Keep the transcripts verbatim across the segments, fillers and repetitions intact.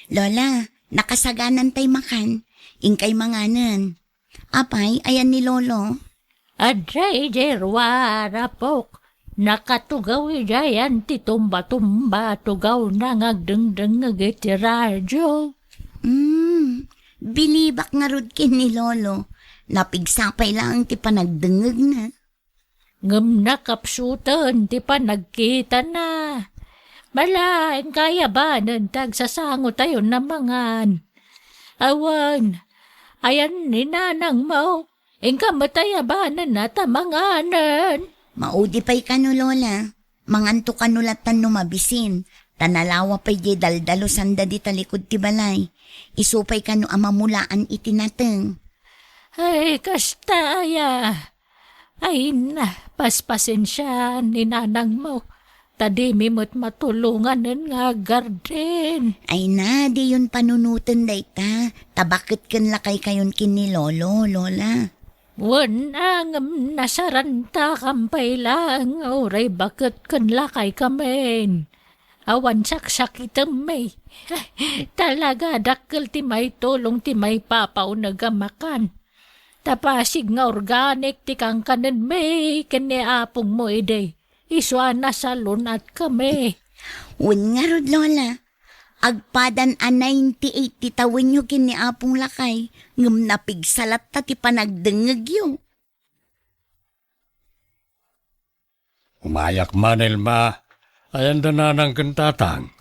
Lola, nakasaganantay makan. Inkay manganen. Apay, ayan ni Lolo? Adda idiay ruar, apok. Nakatugaw idiayan ti tumba-tumba, tugawna nga agdengdengngeg iti radio. Hmm, bilibak ngarud ken ni Lolo. Napigsa pay laeng ti panagdengngegna. Ngem nakapsuten ti panagkitana. Bala, inkay abanen ti agsasangotayon a mangan. Awan, ayan ni nanangmo, inka met ay abanenna ta manganen. Maudi pay kano, Lola. Manganto kano latan no mabisin, ta nalawa pay diay daldalosanda di talikod ti balay. Isu pay kano a mamulaan iti nateng. Ay, kasta aya. Ay na, paspasensiaan ni nanangmo, ta dimi met matulonganen nga aggarden. Ay na, diyon panunoten dayta, ta baket ken lakaykayon ken ni Lolo, Lola. Wen, ngem nasarantakam pay laeng, uray baket ken lakaykamin. Awan saksakitemmi. Talaga, dakkel ti maitulong ti maipapauneg a makan. Ta pasig nga organic ti kankanenmi ken ni apongmo idi. Isu a nasalun-atkami. Wen ngarud, Lola. Agpadan a ninety-eight ti tawenyo ken ni Apong Lakay, ngem napigsa latta ti panagdengngegyo. Umayak man, Elma. Ayan da nanang ken tatang?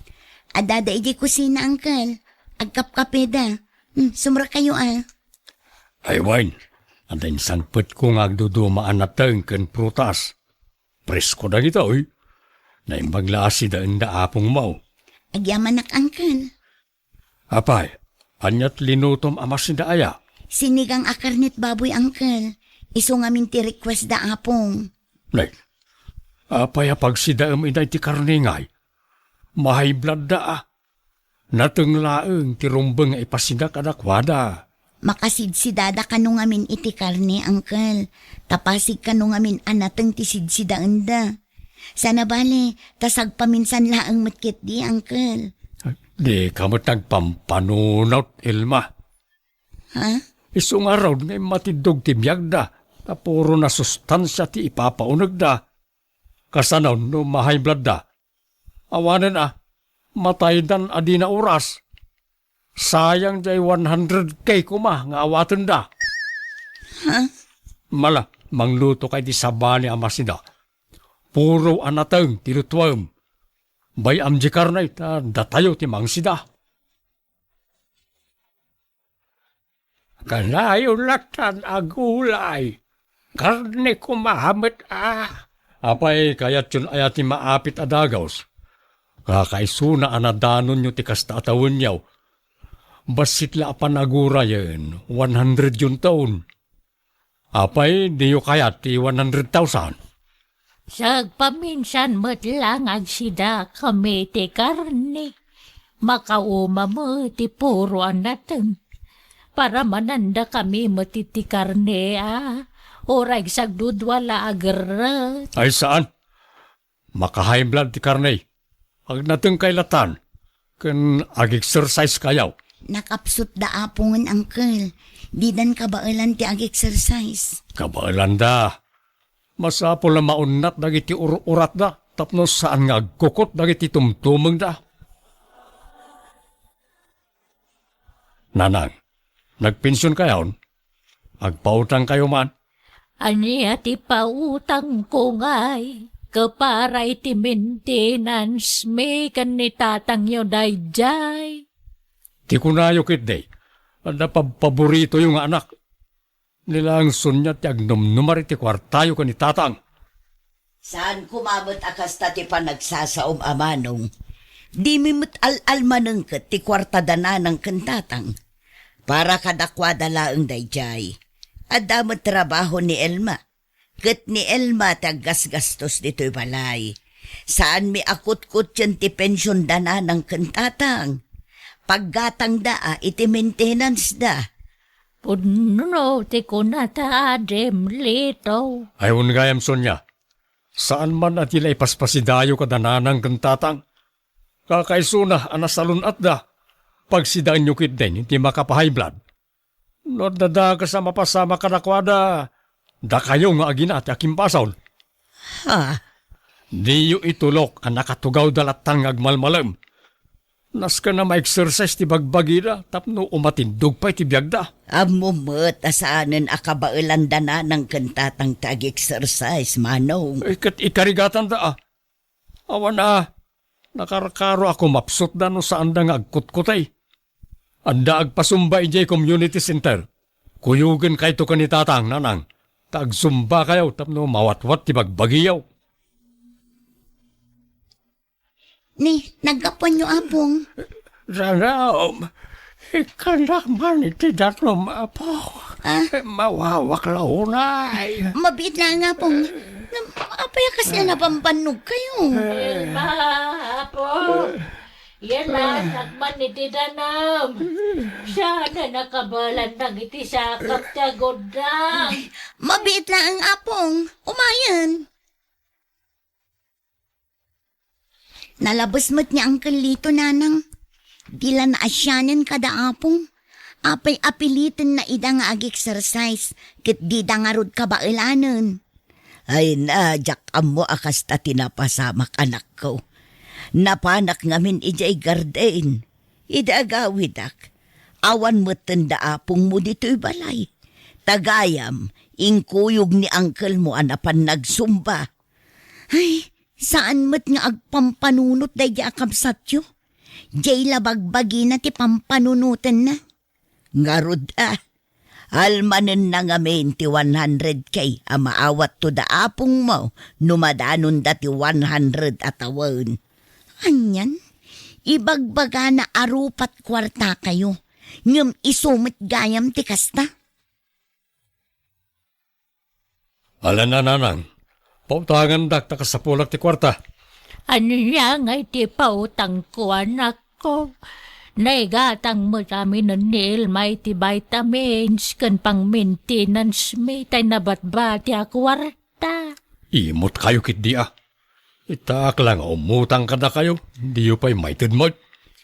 Addada idiay kusina, Uncle. Agkapkapeda. Hmm, sumrekayo, a. Ay, wen. Adda insangpetko nga agduduma a nateng ken prutas. Presko dagitoy. Naimbag la a sidaenda apongmo. Agyamanak, Uncle. Apay, aniat linutom a masida aya? Sinigang a karnet baboy, Uncle. Isu ngamin ti request da apong. Nay, apay a pagsidaem ida iti karne ngay? Mahibladda a. Nateng laeng ti rumbeng nga ipasida kadakuada. Makasidsidada kano ngamin iti karne, Uncle. Ta pasig kano ngamin a nateng ti sidsidaenda. Sana bale, ta sagpaminsan laeng met ketdi, Uncle. Dika met nagpampanunot, Elma. Ha? Isu ngarud nga immatiddog ti biagda, ta puro nasustansia ti ipapaunegda. Kasano no ma-high blood da? Awanen a, mataydan a dina oras. Sayang jay one hundred K koma nga awatenda. Ha? Mala, manglutokay ti sabali a masida. Puro a nateng ti lutuem. Bay-am jay karne ta datayo ti mangsida. Kanayon latan a gulay. Karne koma met a. Apay, kayatyon aya ti maapit a dagus? Kakaisuna a nadanonyo ti kasta a tawenyo. Bassit la a panagurayen, one hundred yun taon. Apay, diyo kayat ti one hundred thousand? Sagpaminsan met lang agsida kami ti karne. Makauma met ti puro a nateng. Paramananda kami met iti karne a. Uray sagdudua la a gerret. Ay, saan? Maka-high blood ti karne. Agnatengkay latan, ken ag-exercise kayo. Nakapsut da apungen, Uncle. Didan kabaelan ti ag-exercise. Kabaelan da. Masapul a maunnat dagiti ur-uratda, tapno saan nga agkukot dagiti tumtumengda. Nanang, nagpension kayon? Agpautang kayo man? Ania ti pautangko ngay? Kepara iti maintenance mi ken ni tatangyo daydiay. Ti kunayo ketdi, adda pabpaboritoyo nga anak. Ni laeng Sonia ti agnomnumar iti kuartayo ken ni tatang. Saan koma met a kasta ti panagsasaom a manong. Dimi met al-almanengket ti kuarta da nanang ken tatang. Para kadakuada laeng daydiay. Adda met trabaho ni Elma. Ket ni Elma ti aggasgastos ditoy balay. Saanmi a kutkutten ti pension da nanang ken tatang. Paggatangda a iti maintenance da. Pudno ti kunata, Adim Lito. Ay, wen gayam, Sonia. Saan man a ti la ipaspasidayo kada nanang ken tatang. Kakaisuna a nasalun-atda. pagsidaenyo ketdin ti makapa-high blood. No adda dakes a mapasamak kadakuada, dakayo nga agina ti akimbasol. Ha? Diyo itulok a nakatugawda latta nga agmalmalem. Nasken a ma-exercise ti bagbagida tapno umatindog pay ti biagda. Ammo met a saanen a kabaelanda nanang ken tatang ti ag-exercise, Manong. Eh, ket ikarigatanda, a. Awan a, nakarkaro a kumapsutda no saanda nga agkutkutay. Adda agpasumba idiay community center. Kuyogenkayto ken ni Tatang, Nanang, ta agsumba kayo tapno mawatwat ti bagbagiyo. Ni, naggapuanyo, Apong? Sanaom, ikkannak man iti danom, Apo. Ah? Mawawak la unay. Mabiit laeng, Apong. Ngem, apay a kasla nabambannog kayo? Elma, Apo. Yan, anak man iti danam. Siya na nakabalan dagiti sakap ti agudang. Mabiit laeng, Apong. Umayen. Nalabes met ni Uncle Lito, Nanang. Di la naasianen kada Apong. Apay a pilitenna ida nga ag-exercise, ket dida ngarud kabaelanen. Ay na, diak ammo a kasta ti napasamak, anakko. Napanak ngamin idiay garden. Idi agawidak, awan metten da apongmo ditoy balay. Ta gayam, inkuyog ni angkelmo a napan nagsumba. Ay, saan met nga agpampanunot daydi a kabsatyo? Diay la bagbagina ti pampanunotenna. Ngarud a, almanenna ngamin ti one hundred K a maawatto da apongmo no madanonda ti one hundred a tawen. Anian? Ibagbagana a rupat kuartakayo, ngem isu met gayam ti kasta? Ala, Nanang, pautangandak ta kasapulak ti kuarta. Ania ngay ti pautangko, anakko? Naigatang met aminen ni Elma iti vitamins ken pang-maintenance mi tay nabatbati a kuarta. Imot kayo ketdi a. Itaak la nga umutang kadakayo, diyo pay maited met.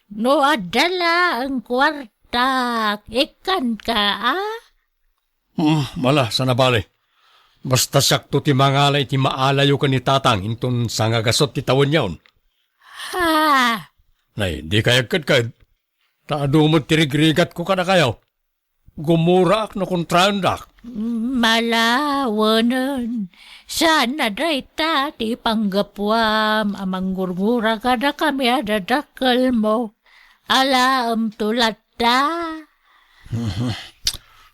No adda laeng kuartak, ikkanka a? Hmm, ala, saan a bale. Basta siakto ti mangala iti maalayo ken ni Tatang inton sangagasut ti tawenyon. Ha? Nay, di kayagkadkad. Ta adu met ti rigrigatko kadakayo. Gumuraak no kontraendak. Malawenen. Saan a dayta ti panggapuam a manggurgura kadakami a dadakkelmo. Alaemto latta.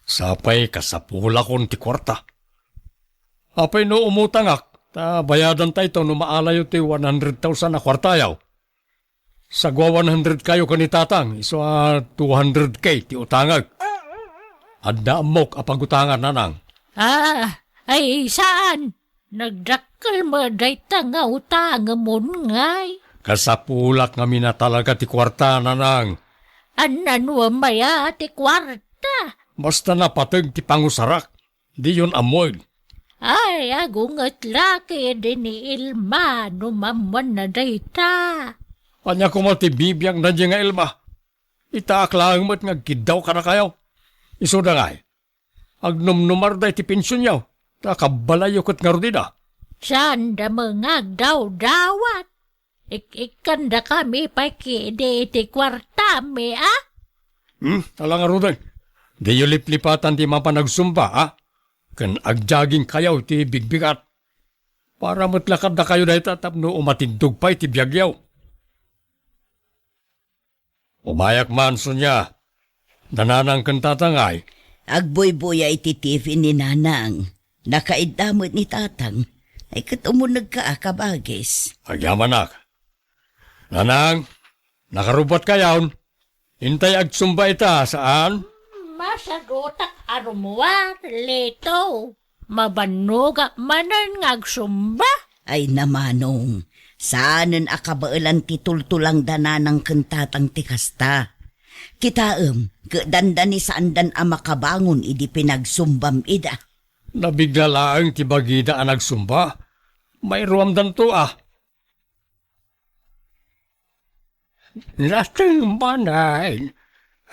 Sapay kasapulakon ti kuarta. Apay no umutangak, ta bayadantayto no maalayo ti one hundred thousand a kuartayo. Sagua one hundred kayo ken ni Tatang, isu a two hundred K ti utangek. Adda ammok a pagutangan, Nanang. Ah, ay saan? Nagdakkel met dayta nga utangemon ngay. Kasapulak ngamin a talaga ti kuarta, Nanang. Annanuem aya ti kuarta? Basta napateg ti pangusarak. Diyon ammoen. Ay, agunget la ketdi ni Elma no mammuanna dayta. Ania koma ti bibiagna diay nga Elma? Itaak laeng met nga agkiddaw kadakayo. Isuda ngay, agnomnomar daydi pensionyo, ta kabbalayyo ket ngarud ida. Saanda met nga agdawdawat. Ik-ikkandakami pay ketdi iti kuartami, a? Hmm, ala ngaruden. Diyo liplipatan ti mapan agsumba, a? Ken agjogging kayo iti bigbigat. Para met la kadakayo dayta tapno umatindog pay ti biagyo. Umayak man, Sonia. Nanang ken Tatang ay? Agbuybuya iti T V ni Nanang. Nakaidda met ni Tatang. Ay, ket umunegka a kabagis. Agyamanak. Nanang, nakarubbuat kayon? Intay agsumba ita, saan? Masagutak a rummuar, Lito. Mabannogak manen nga agsumba. Ay, namanong, saanen a kabaelan ti tultulangda nanang ken tatang ti kasta. Kitaem, ket dandani saandan a makabangon idi pinagsumbam ida. Nabigla laeng ti bagida a nagsumba. Mairuamdanto a. Nateng manen,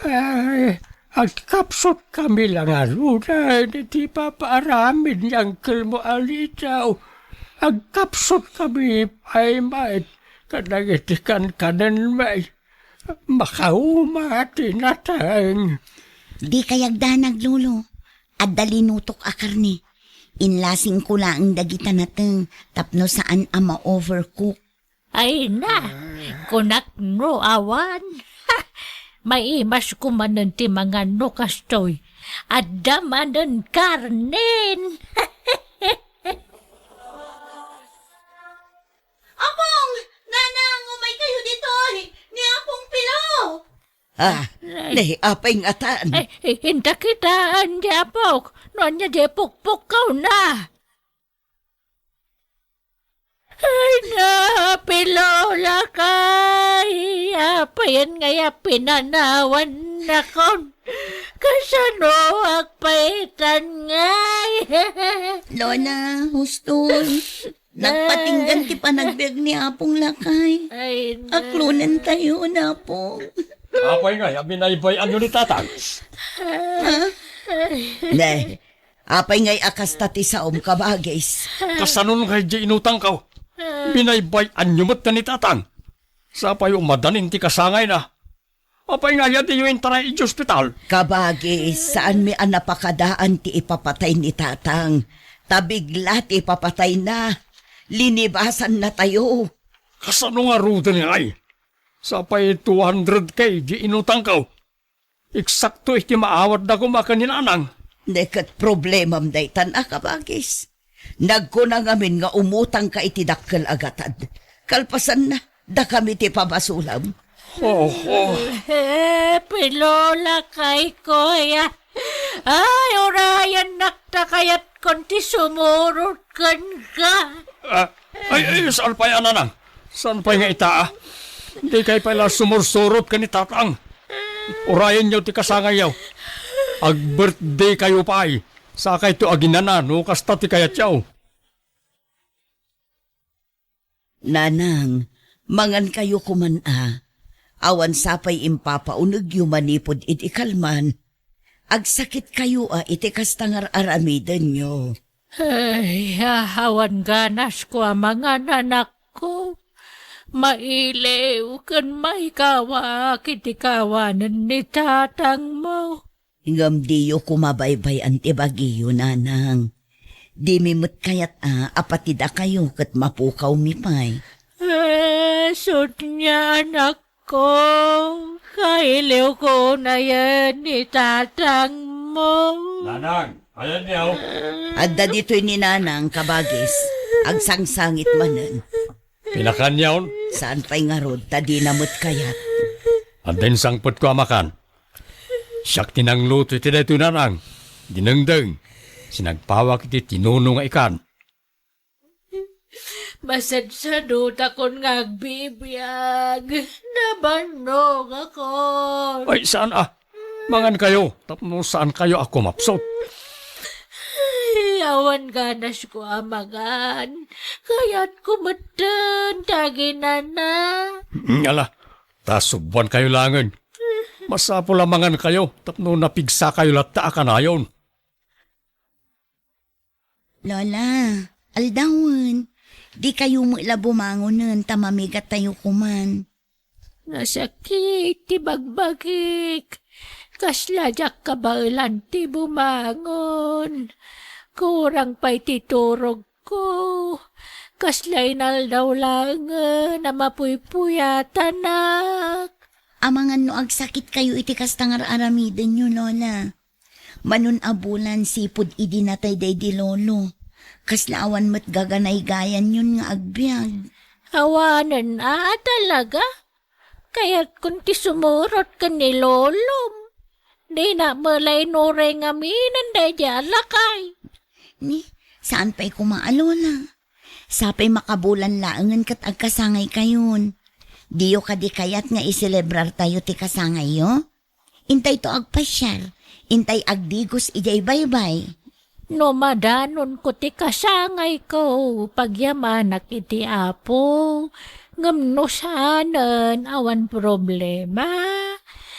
Ay, agkapsutkami la ngaruden iti papaaramid ni Angkelmo a Lidaw. Agkapsutkami pay met kadagiti kankanenmi. Makauma ti nateng. Dikay agdanag, Lolo. Adda linutok a karne. Inlasingko laeng dagita nateng tapno saan a ma-overcook. Ay na, kunak no awan. Maimasko manen ti mangan no kastoy. Adda manen karnen. Apong! Nanang, umaykayo ditoy! Ni Apong Pilo! Ah, ay. Ni apay ngatan? Ay, inta kitaan, di apok. No ania di pukpukkaw na. Ay, na, Pilo, lakay. Apayen ngay a pinanawan nakon. Kasano agpaitan ngay? Lola, husto. Nagpatinggan ti panagbiag ni Apong lakay. Ay, na. Aklonentayo, Apong. Apay ngay a binaybay-anyo ni Tatang? Ha? Ne, apay ngay a kasta ti saom, kabagis? Kasano ngay di inutangko? Binaybay-anyo met ni Tatang? Sapay umadanin ti kasangayna. Apay nga aya diyo intaray iti ospital? Kabagis, saanmi a napakadaan ti ipapatay ni Tatang. Ta bigla ti ipapatayna. Linibasannatayo. Kasano ngaruden ngay? Sapay two hundred K di inutangko. Eksakto iti maawatda koma ken ni Nanang. Ne ket problemam daytan a, kabagis. Nagkuna ngamin nga umutangka iti dakkel a gatad. Kalpasanna, dakami ti pabasulam. Oh, oh. Eh, pilolakay, kuya. Ay, urayannak ta kayatkon ti sumurot kenka. Ah, ay, ay, saan pay a, Nanang? Saan pay nga ita, ah? Dikay pay la sumursurot ken ni Tatang. Urayenyo ti kasangayyo. Ag-birthday kayo pay. Sakayto aginana no kasta ti kayatyo. Nanang, mangankayo koman a. Awan sapay impapaunegyo manipud idi kalman. Agsakitkayo a iti kasta nga ar-aramidenyo. Ay, awan ganasko a mangan, anakko. Mailiw ken maikawak iti kawanen ni tatangmo. Ngem diyo koma baybay-an ti bagiyo, Nanang. Dimi met kayat a, a pati dakayo ket mapukawmi pay. Eh, sut nga anakko, kailiwko nayen ni tatangmo. Nanang, ayanyo? Adda ditoy ni Nanang, kabagis. Agsangsangit manen. Pinakanyon? Saan pay ngarud, ta dina met kayat. Adda insangpetko a makan. Siak ti nangluto iti daytoy, Nanang. Dinengdeng. Sinagpawak iti tinuno nga ikan. Masadsadutakon nga agbibiag. Nabannogakon. Ay, saan a? Mangankayo, tapno saankayo a kumapsut. Ay, awan ganasko a mangan. Kayatko metten ti aginana. Mm, ala, ta subuankayo laengen. Masapul a mangankayo tapno napigsakayo latta a kanayon. Lola, aldawen. Dikayo met la bumangonen ta mamigattayo koman. Nasakit ti bagbagik. Kasla diak kabaelan ti bumangon. Kurang pay ti turogko. Kasla inaldaw laengen a mapuypuyatanak. Amangan no agsakitkayo iti kasta nga ar-aramidenyo, Lola. Mano a bulan sipud idi natay daydi lolo. Kasla awan met gaganaygayanyon nga agbiag. Awanen a, talaga? Kayatkon ti sumurot ken ni lolom. Dina met la inuray ngaminen daydi a lakay. Ni, saan pay koma a, Lola? Sapay makabulan laengen ket agkasangaykayon. Diyo kadi kayat nga iselebrartayo ti kasangayyo? Intayto agpasiar, intay agdigos idiay baybay. No madanonko ti kasangayko, pagyamanak iti Apo. Ngem no saanen, awan problema.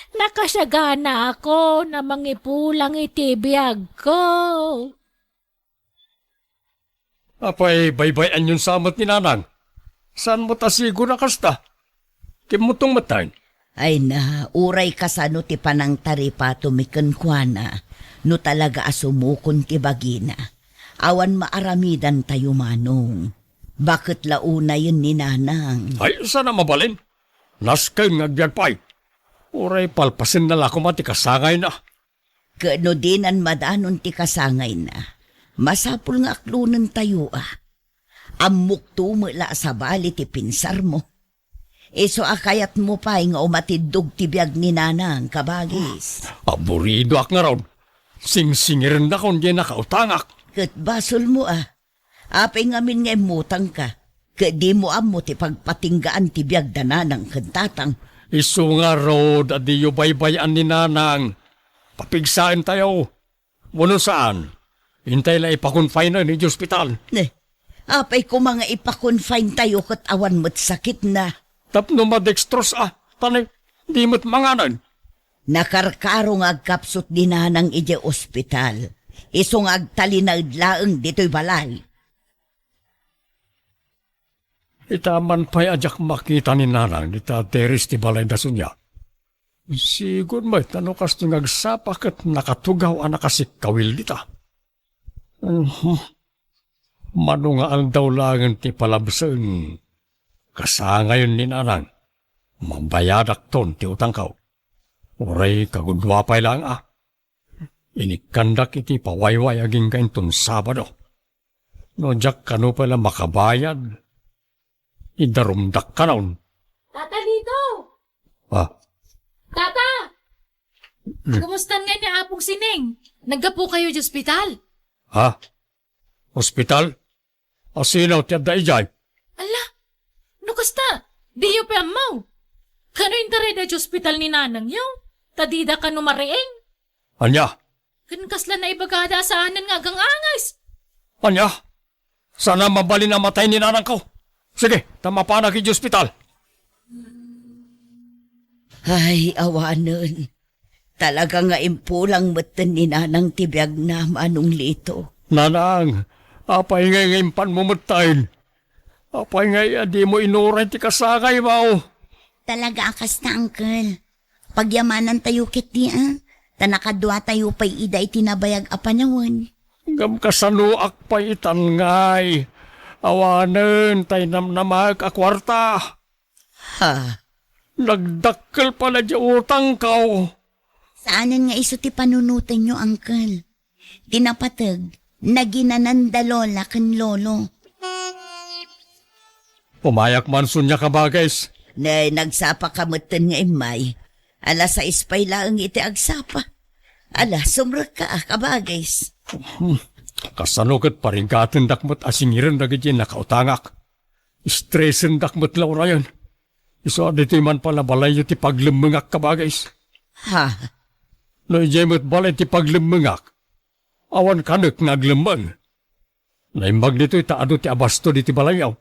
Nakasiagana ako a mangipulang iti biagko. Apay, baybay-anyon sa met ni Nanang? Saan mo ta sigon a kasta? Kimmutong met tayon. Ay na, uray kasano ti panangtaripatomi kenkuana, no talaga a sumukon ti bagina. Awan maaramidantayo, Manong. Baket la unayen ni Nanang. Ay, saan a mabalin? Nasken nga agbiag pay. Uray palpasenna la koma ti kasangayna. Ket no dinan madanon ti kasangayna, masapul nga aklonentayo a. Ammokto met la a sabali ti pinsarmo. Isu a kayatmo pay nga umatiddog ti biag ni Nanang, kabagis. Aburidoak ngarud. Singsingirennakon diay nakautangak. Ket basolmo a. Apay ngamin nga immutangka, ket dimo ammo ti pagpatinggaan ti biag da Nanang ken Tatang? Isu ngarud a diyo baybay-an ni Nanang. Papigsaentayo. Wenno saan, intay la ipa-confine-en iti ospital. Ne, apay koma nga ipa-confine-tayo ket awan met sakitna? Tapno madextrose a, ta ne, di met manganen. Nakarkaro nga agkapsut ni Nanang idiay ospital. Isu nga agtalinaed laeng ditoy balay. Ita man pay a diak makita ni Nanang dita derris ti balayda sunia. Sigun met a no kastoy nga agsapa ket nakatugaw a nakasikkawil dita. Mhm. Mano nga aldaw laengen ti palabsen, kasangayen ni Nanang, mabayadakton ti utangko. Uray kagudua pay laeng a. Inikkandak iti pawayway agingga inton Sabado. No diak kano pay la makabayad, idarumdak kanon. Tata Lito! Ah. Tata! Hmm. Kumusta ngay ni Apong Sining? Naggapu kayo di ospital? Ha? Ospital? Asino ti adda idiay? Ala, no kasta, diyo pay ammo. Kano intarayda di ospital ni nanangyo? Ta dida kano mariing? Ania? Ken kasla naibagada a saanen nga agang-angis. Ania? Saan a mabalin a matay ni nanangko. Sige, ta mapanak iti ospital. Ay, awanen. Talaga nga impulang metten ni Nanang ti biagna, Manong Lito. Nanang, apay ngay nga impanmo metten? Apay ngay a dimo inuray ti kasangaymo? Talaga a kasta, Uncle. Pagyamanantayo ketdi, a? Ta nakaduatayo pay ida iti nabayag a panawen. Ngem kasanoak pay itan ngay? Awanen tay namnamaek a kuarta. Ha? Nagdakkel pay la di utangko. Saanen nga isu ti panunotenyo, Uncle. Ti napateg, naginananda Lola ken Lolo. Umayak man sunia, kabagis. Ne, nagsapa ka metten nga immay. Alas sais pay laeng iti agsapa. Ala, sumrekka a, kabagis. Hmm. Kasano ket parigatendak met a singiren dagiti nakautangak? Estresendak met la unayen. Isu a ditoy man pay la balayyo ti paglemmengak, kabagis. Ha? No idiay met balay ti paglemmengak, awan kanek nga aglemmeng. Naimbag ditoy ta adu ti abasto ditoy balayyo.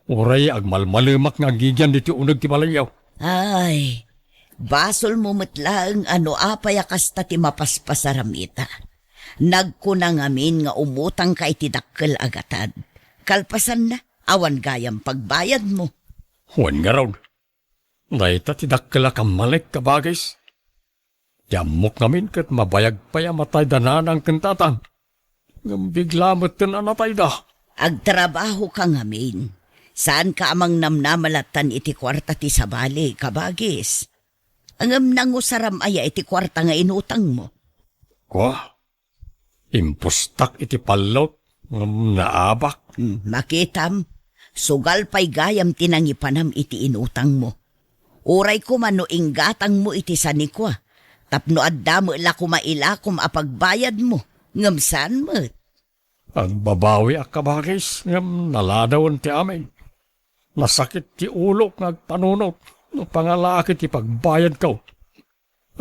Uray agmalmalemak nga agigian ditoy uneg ti balayyo. Ay, basolmo met laeng a no apay a kasta ti mapaspasaram ita. Nagkuna ngamin nga umutangka iti dakkel a gatad. Kalpasanna, awan gayam pagbayadmo. Wen ngarud, dayta ti dakkel a kammalek, kabagis. Ti ammok ngamin ket mabayag pay a matayda nanang ken tatang. Ngem bigla metten a natayda. Agtrabahoka ngamin. Saanka a mangnamnama lattan iti kuarta ti sabali, kabagis. Ngem nangusaram aya iti kuarta nga inutangmo? Kua, impostak iti pallot ngem naabak. Hmm, makitam, sugal pay gayam ti nangipanam iti inutangmo. Uray koma no inggatangmo iti sanikua, tapno adda met la koma ilakom a pagbayadmo, ngem saan met. Agbabawiak, kabagis, ngem naladawen ti amin. Nasakit ti ulok nga agpanunot no pangalaak iti pagbayadko.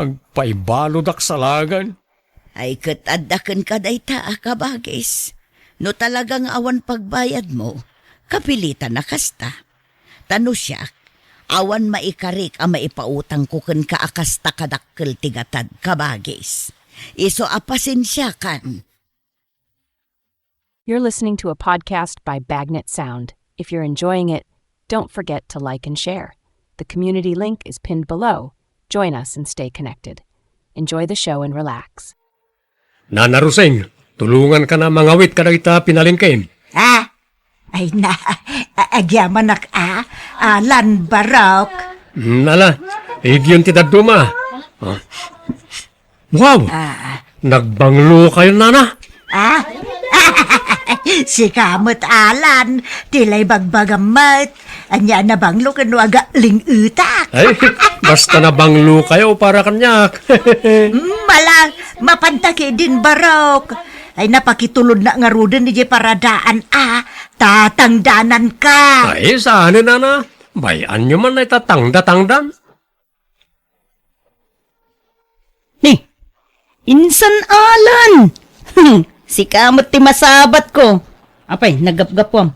Agpaibalodak salagen. Ay, ket adda kenka dayta a kabagis. No talaga nga awan pagbayadmo, kapilitan a kasta. Ta no siak, Awan maikarik a maipautangko kenka a kasta kadakkel ti gatad, kabagis. Isu a pasensiakan. You're listening to a podcast by Bagnet Sound. If you're enjoying it, don't forget to like and share. The community link is pinned below. Join us and stay connected. Enjoy the show and relax. Nana Rosing, tulonganka a mangawit kadagita pinalengkem. Ah, ay na, a-, agyamanak a, Alan Barok. Mm, ala, igyon ti dadduma. Ah. Wow! Ah. Nagbanglo kayo, nana? Ah? Sika met, Alan, ti la ibagbagam met. Ania, nabanglo ken no aga ling-etak? Ay, basta nabanglo kayo para kaniak. Mm, mala, mapanta ketdin, Barok. Ay, napakitulod na ngaruden idiay paradaan a tatangdananka. Ay, saan, nana? Bay-anyo man ay tatangda-tangdan. Ni, insan Alan! Sika met ti masabatko. Apay, naggapgapuam.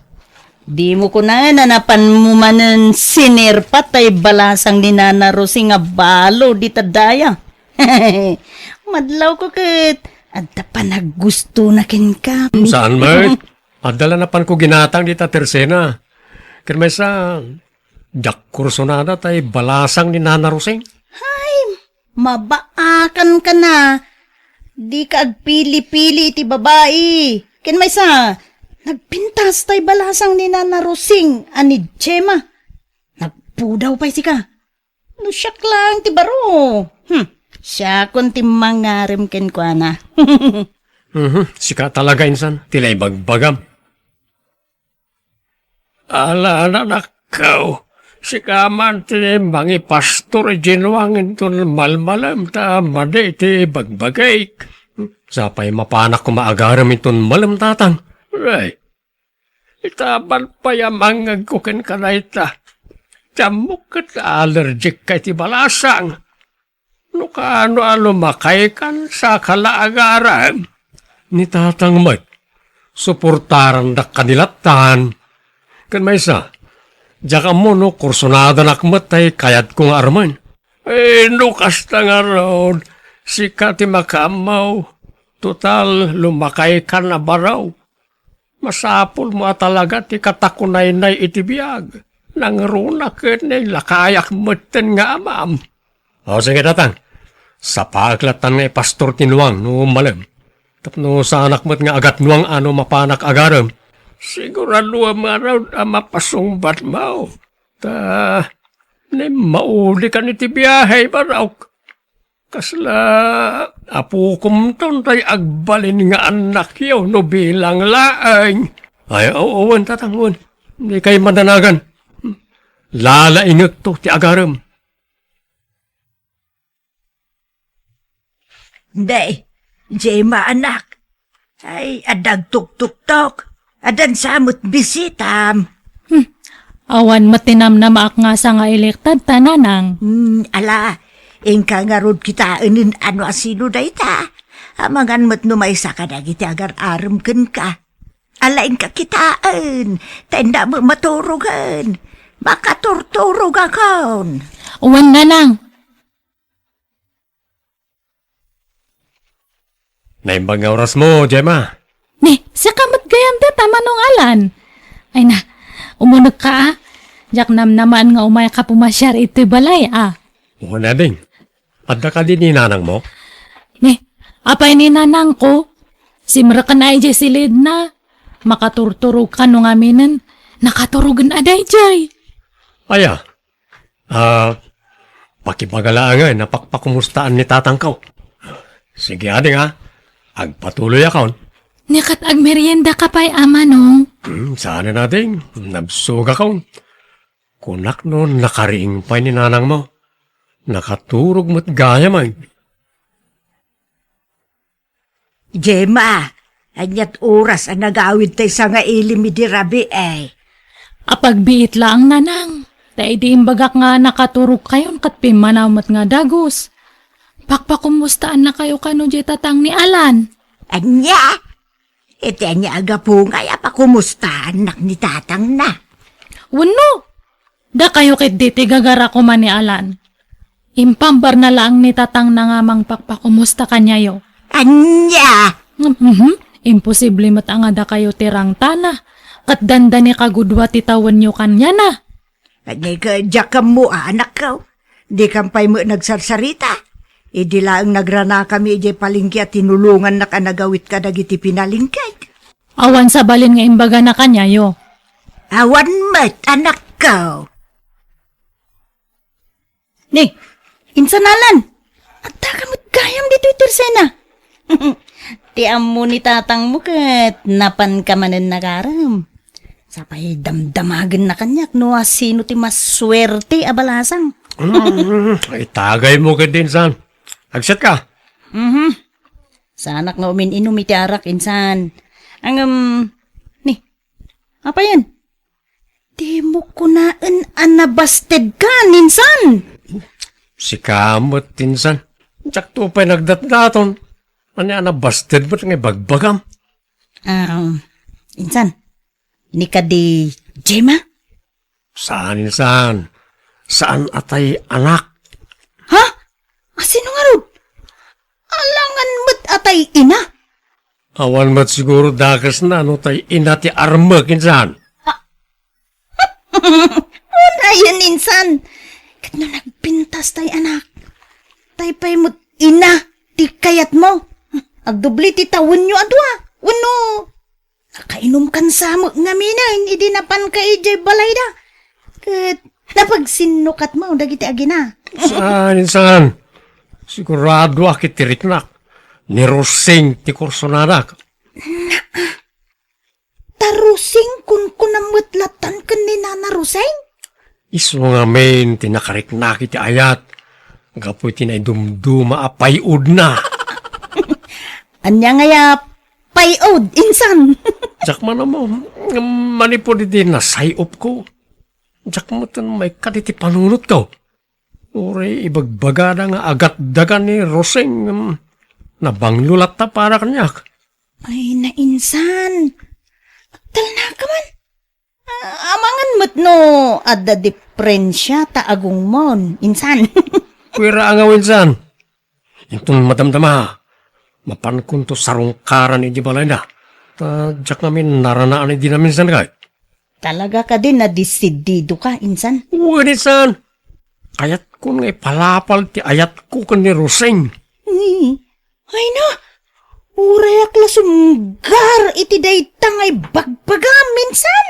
Dimo kunaen a napanmo manen sinerpat tay balasang ni Nana Rosing a balo dita daya. Madlawko ket adda panaggustona kenka. Saan met? Adda la napanko ginatang dita tersena. Ken maysa, diak kursunada tay balasang ni Nana Rosing. Hay, mabaakanka na. Dika agpili-pili iti babai. Ken maysa, nagpintas tay balasang ni Nana Rosing a ni Gemma. Nagpudaw pay sika. No siak laeng ti baro. Hmm, siakon ti mangarem kenkuana. Mhm, sika talaga, insan, ti la ibagbagam. Ala, anakko, sika man ti mangipastor idiay Nuang inton malmalem ta madi ti bagbagik. Sapay mapanak koma agarem inton malem, tatang. Ay, itaban pay a mangngegko kenka dayta. Ti ammok ket allergic ka iti balasang. No kaano a lumakaykan, saka la agarem. Ni tatang met, suportarandak kanilattan. Ken maysa, diak ammo no kursunadanak met tay kayatko nga armen. Eh, no kasta ngarud, sika ti makaammo. Total, lumakaykan a baro. Masapulmo a talaga ti katakunaynay iti biag. Nangruna ket nailakayak metten nga amam. O, sige, tatang. Sapaek lattan nga ipastor ti Nuang no malem. Tapno saanak met nga agatnuang a no mapanak agarem. Siguraduem ngarud a mapasungbatmo. Ta, naimaudikan iti biahe, Barok. Kasla apokomton tay agbalin nga annakyo no bilang laeng. Ay, o-, wen, tatang, wen. Dikay madanagan. Lalaingekto ti agarem. Day, Gemma, anak. Ay, adda agtuktuktok. Addan sa met bisitam. Hmm. Awan met ti namnamaak nga sangailektad ta, nanang. Hmm, ala, inka ngarud kitaen no asino dayta. Amangan met no maysa kadagiti agar-arem kenka. Ala, inka kitaen, ta innak met maturogen. Makaturturogakon. Wen, nanang. Naimbag nga orasmo, Gemma. Ni, sika met gayam dayta, Manong Alan. Ay na, umunegka a. Diak namnamaen nga umayka pumasiar iti balay a. Wen, ading. Adda kadi ni nanangmo? Ni, apay ni nanangko? Simreken a idiay silidna. Makaturturogka no ngaminen. Nakaturogen a daydiay. Aya, Ah, pakibaga laengen a pakpakumustaan ni tatangko. Sige, ading, a. Agpatuloyakon. Ni ket agmeriendaka pay, a manong? Hmm, saanen, ading. Nabsogakon. Kunak no nakariing pay ni nanangmo. Nakaturog met gayam, ay. Gemma, aniat oras a nagawid tay sangailim idi rabii? Apagbiit laeng, nanang. Ta idi imbagak nga nakaturogkayon ket pimmanaw met nga dagus. Pakpakumustaannakayo kano diay tatang ni Alan. Ania? Iti ania a gapu ngay a pakumustaannak ni tatangna? Wenno, Dakayo ketdi ti gagara koma ni Alan. Impambarna laeng ni tatangna nga mangpakpakumusta kaniayo. Ania? Mhm. Imposible met a nga dakayo ti rangtana. Ket dandani kagudua ti tawenyo kaniana. Ania, diak ammo, anakko. Dikam pay met nagsarsarita. Idi laeng nagranakami idiay palengke a tinulongannak a nagawit kadagiti pinalengkek. Awan sabalin nga imbagana kaniayo. Awan met, anakko. Ni, insan Alan, adda ka met gayam ditoy tersena. Ti ammo ni tatangmo ket napanka manen nagarem. Sapay damdamagenna kaniak no asino ti masuerte a balasang. Mm, itagaymo ketdi insan. Agsiatka? Mhm. Saanak nga umin-inum iti arak, insan. Ngem, ni, apayen? Dimo kunaen a nabasted ka, insan? Sika met, insan. Diakto pay nagdatdaton. Ania a nabasted met nga ibagbagam? Ah, insan, ni kadi Gemma? Saan, insan. Saan a tay anak. Ha? Asino ngarud? Alangan met a tay ina? Awan met siguro dakesna no tay ina ti armek, insan. Unayen, insan. Ket no nagpintas tay anak, tay pay met ina ti kayatmo. Agdubli ti tawenyo a dua. Wenno, nakainumkan sa met ngamin idi napanka idiay balayda. Ket napagsinnukatmo dagiti agina. Saan, insan. Siguradoak iti riknak. Ni Rosing ti kursonadak. Ta Rosing, kunkunam met latan ken ni Nana Rosing? Isu ngamin ti nakariknak iti ayat gapu iti naidumduma a pay-odna. Ania ngay a pay-od, insan? Diak man ammo, manipud iti nasay-opko. Diak metten maikkat iti panunotko. Uray ibagbagada nga agatdagan ni Rosing, em, nabanglo latta para kaniak. Ay, nainsan. Agtalnaka man. Ah, amangan met no adda diferensia ta agungmon, insan. Kuira a ngaw, insan. Inton madamdama, mapankonto sarungkaran idiay balayna. Ta diak ngamin naranaan idi naminsan kay. Talaga kadi nadesididoka, insan? Wen, insan. Kayatkon nga ipalapal ti ayatko ken ni Rosing. Ni, ay na, urayak la sumgar iti dayta nga ibagbagam, insan.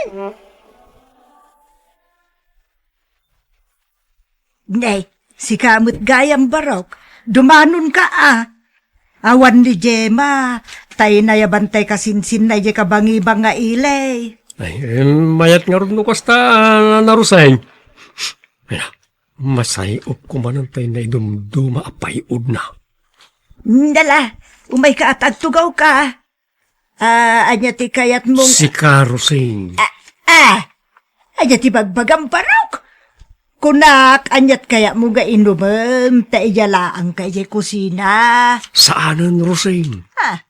Nay, sika met gayam, Barok. Dumanonka a. Awan ni Gemma, tay nayaban tay kasinsinna idiay kabangibang nga ili. Ay, em, mayat ngarud no kasta, Nana Rosing. Ay, masay-opko manen tay naidumduma a pay-odna. Dala, umayka a ta agtugawka. Ah, ania ti kayatmong Sika, Rosing. Ah, ah! Ania ti bagbagam, Barok? Kunak, ania ti kayatmo nga inumem ta idiay laangka idiay kusina? Saanen, Rosing. Ah.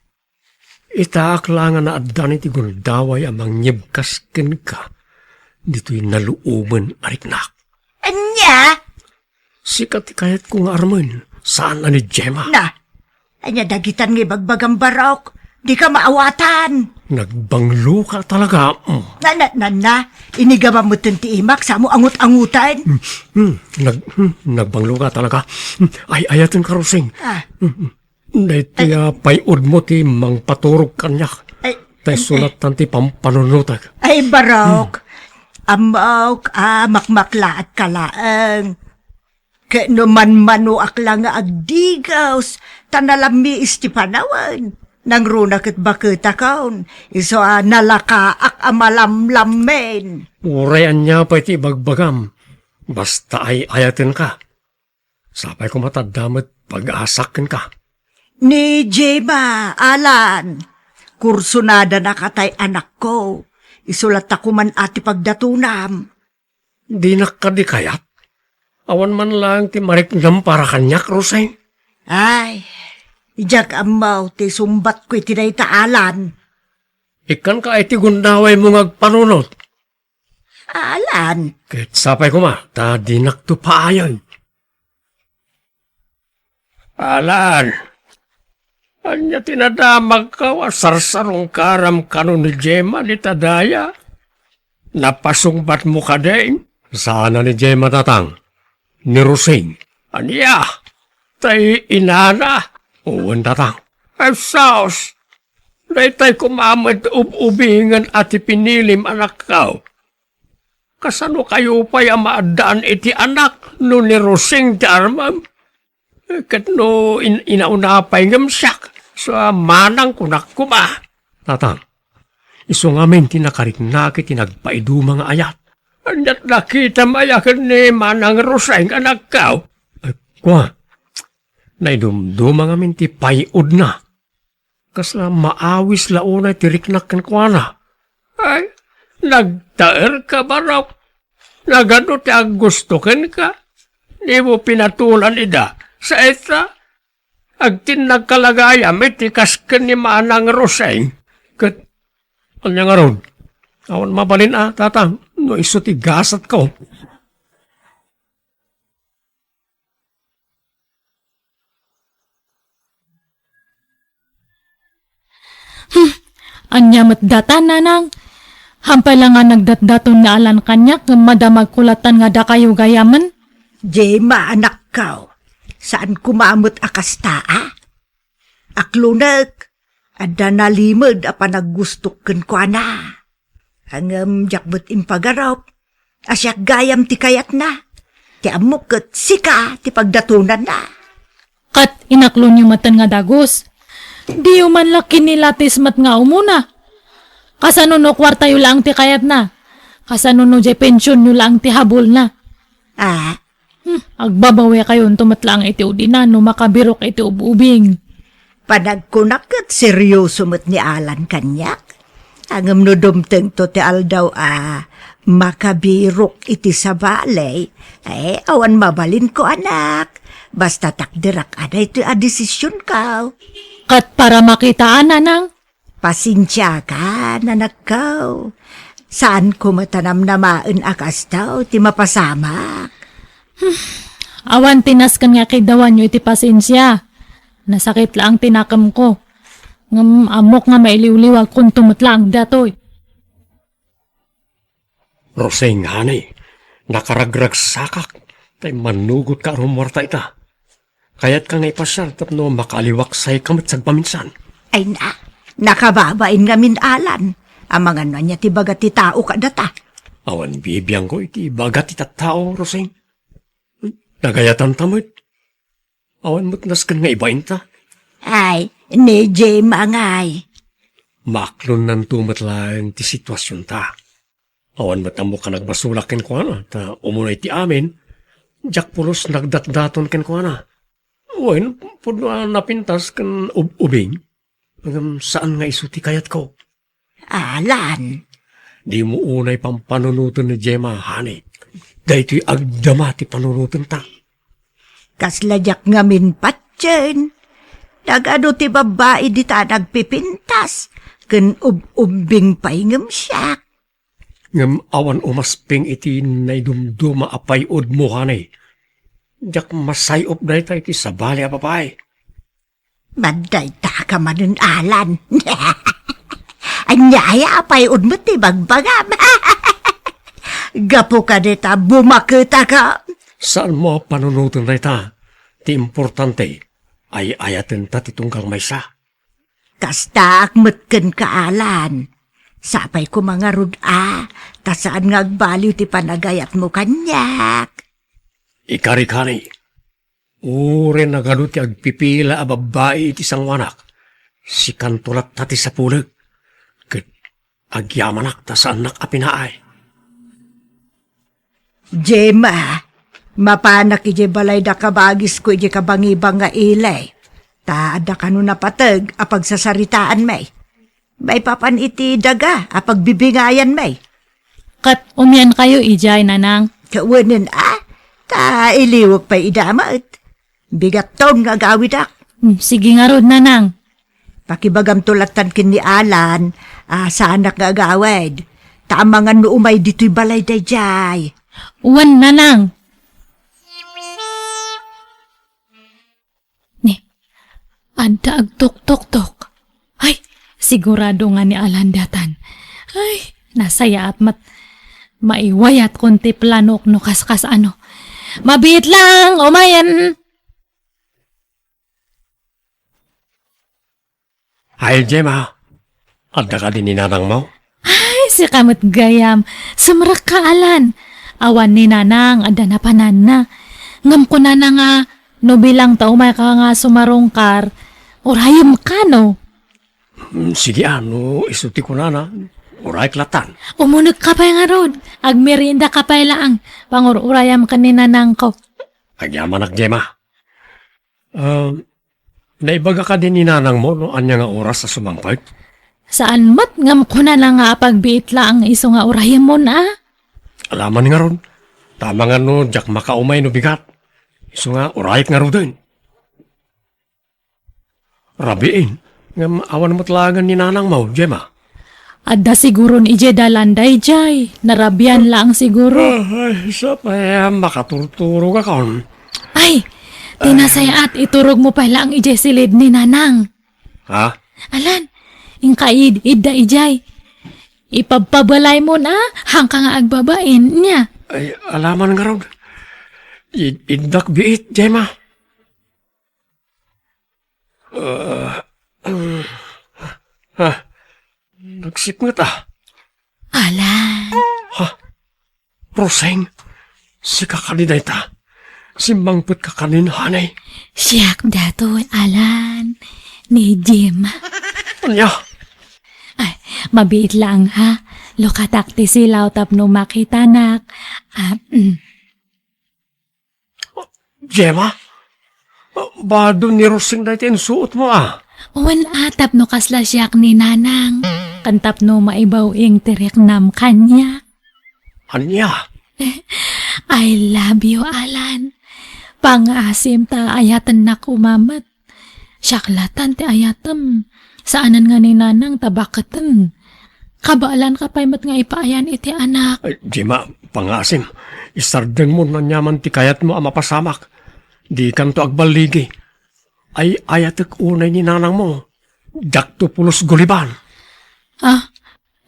Itaak la nga naaddan iti gundaway a mangngibkas kenka ditoy naluomen a riknak. Ania? Sika ti kayatko nga armen, saan a ni Gemma. Na, ania dagitan nga ibagbagam, Barok? Dika maawatan. Nagbangloka talaga. Mm. Na, na, na, na. Inigama metten ti imak, samo angut-angutan. Mm, mm, nag-, mm, nagbangloka talaga. Mm, ay, ayatenka, Rosing. Ah. Mm, mm. Daytoy a pay-odmo ti mangpaturog kaniak. Ay, tay ay, sulatan ti pampanunotek. Ay, Barok. Hmm. Ammok a makmaklaatka laeng. Ket no manmanoak la nga agdigaws, ta nalammiis ti panawen, nangruna ket baketakon, isu a nalakaak a malamlammen. Uray ania pay ti ibagbagam, basta ay-ayatenka. Sapay koma ta adda met pag-asak kenka. Ni Gemma, Alan, kursonadanaka tay anakko. Isu latta koma ti pagdatonam. Dinak kadi kayat? Awan man laeng ti mariknam para kaniak, Rosing. Ay, diak ammo ti sumbatko iti dayta, Alan. Ikkanka iti gundawaymo nga agpanunot. Alan. Ket sapay koma, ta dinakto paayen. Alan, ania ti nadamagko a sarsarungkaram kano ni Gemma dita daya? Napasungbatmo kadi? Saan a ni Gemma, tatang. Ni Rosing. Ania? Tay inana? Wen, tatang. Ay, sus! Daytay koma met ub-ubingen a ti pinilim, anakko. Kasano kayo pay a maaddaan iti anak no ni Rosing ti armem? Eh, ket no in-, inauna pay ngem siak, sa manang kunak koma. Tatang, isu ngamin ti nakariknak iti nagpaiduma nga ayat. Aniat nakitam aya ken ni Manang Rosing, anakko? Eh, kua, naidumduma ngamin ti pay-odna. Kasla maawis la unay ti riknak kenkuana. Ay, nagtaerka, barok. Nagano ti aggusto kenka? Dimo pinatulan ida. Sa ita, agtinnagka la gayam iti kas ken ni Manang Roseng. Ket, ania ngarud? Awan mabalin a, tatang, no isu ti gasatko. Hmm, ania met data, nanang? Hampay la nga nagdatdaton ni Alan kaniak, ngem madamagko latan nga dakayo gayamen. Gemma, anakko, saan koma met a kasta, a? Aklonek, adda nalimed a panaggustok kenkuana. Ngem diak met impagarup a siak gayam ti kayatna. Ti ammok ket sika ti pagdatonanna. Ket inaklonyo metten nga dagus. Diyo man la kinilatis met nga umuna. Kasano no kuartayo laeng ti kayatna? Kasano no diay pensionyo laeng ti habulna? Ah, Hmm, agbabawekayonto met laeng iti udina no makabirok iti ub-ubing. Panagkunak ket serioso met ni Alan kaniak. Ngem no dumtengto ti aldaw a makabirok iti sabali, eh, awan mabalinko, anak. Basta takderak a daytoy a desisionko. Ket para makitaan, nanang, Pasensiakan, anakko. Saanko met a namnamaen a kasta ti mapasamak. Awan ti nasken nga kidawanyo iti pasensia. Nasakit laeng ti nakemko. Ngem ammok nga mailiwliwagkonto met laeng datoy. Roseng, honey, nakaragragsakak, tay mannugotka a rumuarta ita. Kayatka nga ipasiar tapno makaaliwaksayka met sagpaminsan. Ay na, nakababain ngamin, Alan. Amangan no ania ti baga ti tao kadata. Awan bibiangko iti baga ti tattao, Roseng. Nagayatanta met. Awan met nasken nga ibainta. Ay, ni Gemma ngay. Maaklonnanto met laeng ti situasionta. Awan met ammok a nagbasolak kenkuana, ta umuna iti amin, diak pulos nagdatdaton kenkuana. Wen, pudno a napintas ken ub-ubing. Ngem saan nga isu ti kayatko. Alan. Dimo unay pampanunoten ni Gemma, honey. Daytoy agdama ti panunotenta. Kasla diak ngamin patien. Nagano ti babbai dita nagpipintas ken ub-ubbing pay ngem siak. Ngem awan umasping iti naidumduma a pay-odmo, honey. Diak masay-op dayta iti sabali a babai. Madayta ka manen, Alan. Ania aya a pay-od met ti bagbagam? Gapu kadita bumaketaka. Saanmo a panunoten dayta. Ti importante, ay-ayatenta ti tunggal maysa. Kastaak met kenka, Alan. Sapay koma ngarud a, ta saan nga agbaliw ti panagayatmo kaniak. Ikarikari, uray nagadu ti agpipila a babbai iti sangoanak, sikanto latta ti sapulek, ket agyamanak ta saannak a pinaay. Gemma, mapanak idiay balay da kabagisko idiay kabangibang nga ili. Ta adda kano napateg a pagsasaritaanmi. Maipapan iti daga a pagbibingayanmi. Ket umiankayo idiay, nanang? Kawanen a, ta iliwek pay ida met. Bigatton nga agawidak. Hmm, sige ngarud, nanang. Pakibagamto lattan ken ni Alan a saanak nga agawid. Ta amangan no umay ditoy balay daydiay. Wen, nanang. Ni, adda agtuktoktok. Ay, sigurado nga ni Alan daytan. Ay, nasayaat met. Maiwayatkon ti planok no kaskas ano. Mabiit lang, umayen. Ay, Gemma, adda kadi ni nanangmo? Ay, sika met gayam. Sumrekka, Alan. Awan ni nanang, adda napananna. Ngem kunana nga, no bilang ta umayka nga sumarungkar, urayemka, no? Mm, sige, a, no isu ti kunana, urayek latan. Umunegka pay ngarud. Agmeriendaka pay laeng. Pangur-urayam ken ni nanangko. Agyamanak, Gemma. Ah, naibaga kadi ni nanangmo no ania nga oras a sumangpet? Saan met ngem kunana nga apagbiit laeng isu nga urayemon a? Alaman ngarud, ta amangan no diak makaumay no bigat. Isu nga urayek ngaruden. Rabiin, ngem awan met laengen ni nanangmo, Gemma. Adda siguron idiay dalan daydiay. Narabian laeng siguro. Ah, ay, sa pay, makaturturogakon. Ay, ti nasayaat, iturogmo pay laeng idiay silid ni nanang. Ha? Alan, inka id-, idda idiay. Ipabpabalaymon a, haanka nga agbabain, nia. Ay, alaman ngarud. Id-, iddak biit, Gemma. Ah, ah, nagsipnget a. Alan. Ha? Roseng, sika kadi dayta? Simmangpetka kanin, honey? Siak daytoy, Alan. Ni Gemma. Ania? Ay, mabiit laeng, ha? Lukatak ti silaw tapno makitanak. Ah, mm. Gemma? Bado ni Roseng dayta insuotmo a. Wen a, tapno kasla siak ni nanang. Ken tapno maibaw-ing ti riknam kaniak. Ania? I love you, Alan. Pangaasim ta ayatennak koma met. Siak latan ti ayatem. Saanen nga ni nanang ta baketen. Kabaelanka pay met nga ipaayan iti anak. Ay, Gemma, pangaasim. Isardengmo no aniaman ti kayatmo a mapasamak. Dikanto agballigi. Ay, ayatek unay ni nanangmo. Diakto pulos guliban. Ah,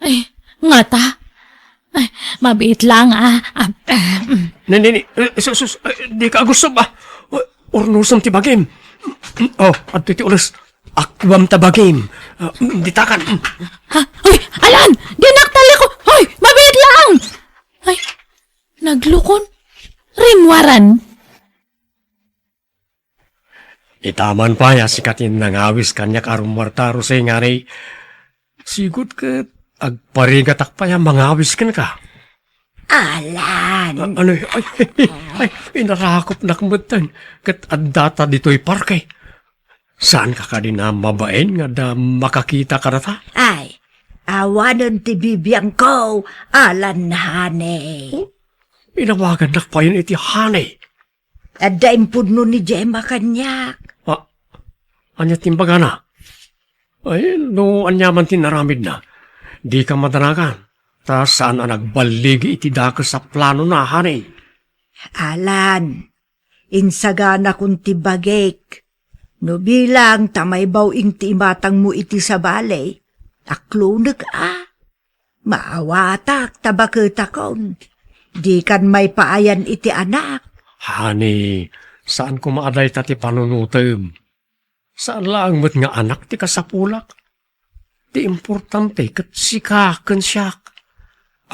ay, ngata? Ay, mabiit laeng, ah, ah, ah, mm. Ne, ne, ne, eh, sus, sus, eh, dika agusto ba? Urnosem ti bagim. Oh, adtoy ti ules. Akkuam ta bagim. Ah, mm, ditakan. Mm. Ha? Uy, Alan! Dinak taliko! Uy, mabiit laeng! Ay, naglukon. Rimmuaran. Itaman pay a sika ti nangawis kaniak a rummuarta, Roseng, honey. Sigud ket agparigatak pay a mangawis kenka. Alan! A-, ano, ay, ay, ay, inarakopnak metten ket addata ditoy parke. Saanka kadi a mabain nga adda makakita kadata? Ay, awanen ti bibiangko, Alan, honey. Oh, inawagannak payen iti honey. Adda impudno ni Gemma kaniak. Ah, ania ti imbagana? Ay, no aniaman ti inaramidna, dika madanagan, ta saan a nagballigi iti dakes a planona, honey. Alan, insaganakon ti bagik. No bilang ta maibaw-ing ti imatangmo iti sabali, aklonek a. Maawatak ta baketakon. Dikan maipaayan iti anak. Honey, saan koma a dayta ti panunotem. Saan laeng met nga anak ti kasapulak. Ti importante ket sika ken siak.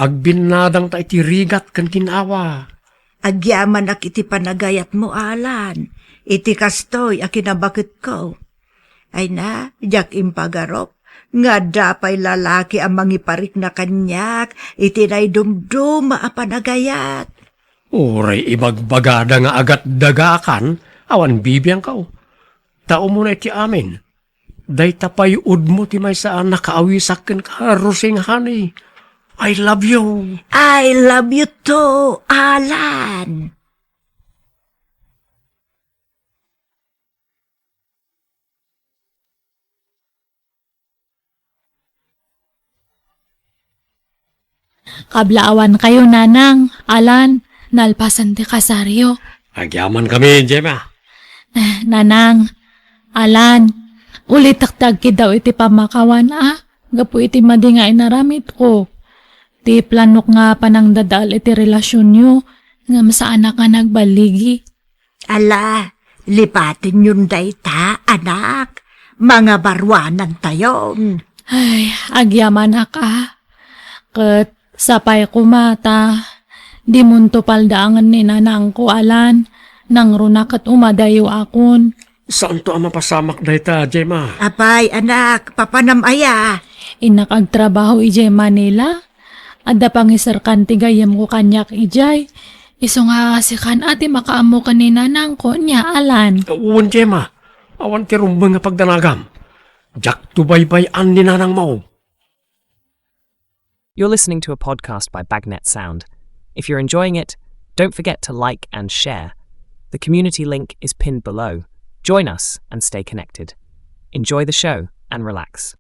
Agbinnadangta iti rigat ken ginawa. Agyamanak iti panagayatmo, Alan, iti kastoy a kinabaketko. Ay na, diak impagarup nga adda pay lalaki a mangiparikna kaniak iti naidumduma a panagayat. Uray ibagbagada nga agatdagakan, awan bibiangko. Ta umuna iti amin, dayta pay udmo ti maysa a nakaawisak kenka, Roseng, honey. I love you. I love you too, Alan. Kablaawankayo, Nanang, Alan, nalpasen ti kasaryo. Agyamankami, Gemma. Eh, Nanang, Alan, ulitek ti agkiddaw iti pammakawan a gapu iti madi nga inaramidko. Ti planok nga panangdadael iti relasionyo ngem saanak nga nagballigi. Ala, lipatenyon dayta, anak. Mangabaruanantayon. Ay, agyamanak a. Ket sapay koma ta dimonto paldaangen ni nanangko, Alan, nangruna ket umadayo akon. Saanto a mapasamak dayta, Gemma. Apay, anak, papanam aya? Innak agtrabaho idiay Manila. Adda pangiserkan ti gayyemko kaniak idiay. Isu nga sikan a ti makaammo ken ni nanangko, nia, Alan. Wen, Gemma. Awan ti rumbeng nga pagdanagam. Diakto baybay-an ni nanangmo. You're listening to a podcast by Bagnet Sound. If you're enjoying it, don't forget to like and share. The community link is pinned below. Join us and stay connected. Enjoy the show and relax.